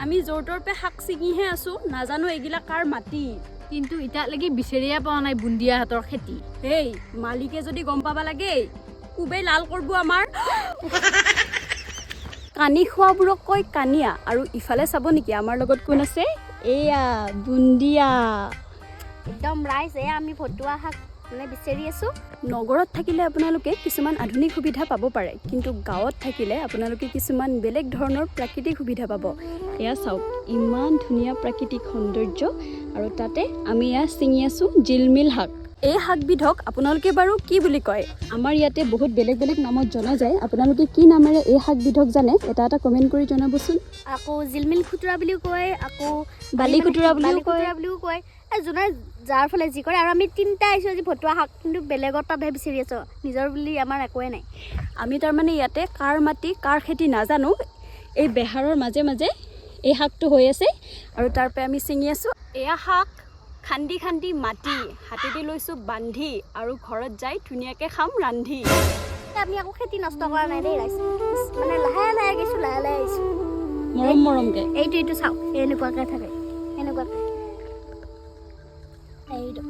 আমি য'ৰ ত'ৰ পৰা শাক ছিঙিহে আছোঁ, নাজানো এইগিলা কাৰ মাটি। কিন্তু এতিয়ালৈকে বিচাৰিয়ে পোৱা নাই বুন্দিয়াহঁতৰ খেতি। এই মালিকে যদি গম পাবা লাগে, খুবেই লাল কৰিব আমাৰ। কানি খোৱাবোৰক কয় কানিয়া। আৰু ইফালে চাব নেকি আমাৰ লগত কোন আছে? এয়া বুন্দিয়া। একদম ৰাইজ, এয়া আমি ভতুৱা শাক মানে বিচাৰি আছোঁ। নগৰত থাকিলে আপোনালোকে কিছুমান আধুনিক সুবিধা পাব পাৰে, কিন্তু গাঁৱত থাকিলে আপোনালোকে কিছুমান বেলেগ ধৰণৰ প্ৰাকৃতিক সুবিধা পাব। এয়া চাওক, ইমান ধুনীয়া প্ৰাকৃতিক সৌন্দৰ্য আৰু তাতে আমি এয়া ছিঙি আছোঁ জিলমিল শাক। এই শাকবিধক আপোনালোকে বাৰু কি বুলি কয়? আমাৰ ইয়াতে বহুত বেলেগ বেলেগ নামত জনা যায়। আপোনালোকে কি নামেৰে এই শাকবিধক জানে, এটা এটা কমেণ্ট কৰি জনাবচোন। আকৌ জিলমিল খুতুৰা বুলিও কয়, আকৌ বালি খুতুৰা বুলিও বালি কয়। খুতুৰা বুলিও কয়। এই যোনে যাৰ ফালে যি কৰে। আৰু আমি তিনিটা আহিছোঁ আজি ভতুৱা শাক, কিন্তু বেলেগৰ তাতহে বিচাৰি আছোঁ, নিজৰ বুলি আমাৰ একোৱে নাই। আমি তাৰমানে ইয়াতে কাৰ মাটি কাৰ খেতি নাজানো, এই বেহাৰৰ মাজে মাজে এই শাকটো হৈ আছে আৰু তাৰ পৰা আমি ছিঙি আছোঁ। এয়া শাক খান্দি খান্দি মাটি হাতেদি লৈছোঁ বান্ধি আৰু ঘৰত যাই ধুনীয়াকৈ খাম ৰান্ধি। আমি আকৌ খেতি নষ্ট কৰা নাই দেই ৰাইজ, মানে লাহে লাহে গৈছোঁ, লাহে লাহে আহিছোঁ। মৰম মৰমকৈ। এইটো চাওক, এনেকুৱাকৈ থাকে, এনেকুৱাকৈ এইটো।